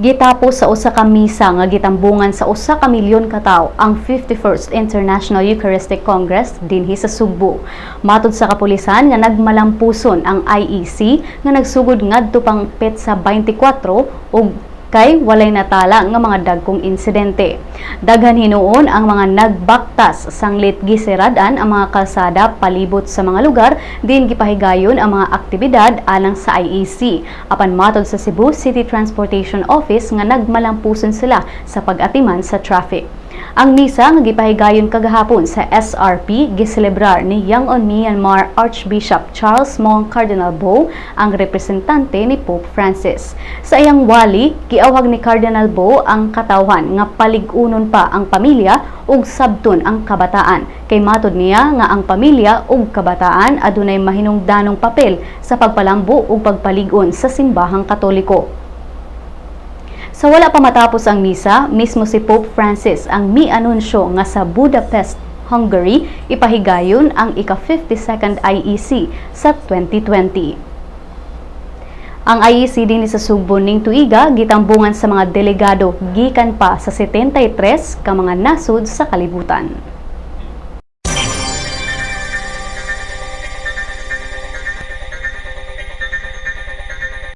Gitapos sa usa ka misa nga gitambungan sa 1 ka milyon ka tawo ang 51st International Eucharistic Congress dinhi sa Sugbo. Matod sa kapulisan nga nagmalampuson ang IEC nga nagsugod ngadto pang petsa 24 ug kay walay natala nga mga dagkong insidente. Daghan hinuon ang mga nagbaktas sanglit gisirad-an ang mga kalsada palibot sa mga lugar din gipahigayon ang mga aktibidad alang sa IEC. Apan matod sa Cebu City Transportation Office nga nagmalampuson sila sa pag-atiman sa traffic. Ang misa nga gipahigayon kagahapon sa SRP giselebrar ni Yangon, Myanmar Archbishop Charles Maung Cardinal Bo, ang representante ni Pope Francis. Sa iyang wali, giawhag ni Cardinal Bo ang katawhan nga palig-unon pa ang pamilya ug sabton ang kabataan. Kay matod niya nga ang pamilya ug kabataan adunay mahinungdanong papel sa pagpalambo ug pagpalig-on sa Simbahang Katoliko. Sa wala pa matapos ang misa, mismo si Pope Francis ang mi-anunsyo nga sa Budapest, Hungary, ipahigayon ang ika-52nd IEC sa 2020. Ang IEC dinhi sa Sugbo ning tuiga gitambungan sa mga delegado gikan pa sa 73 ka mga nasod sa kalibutan.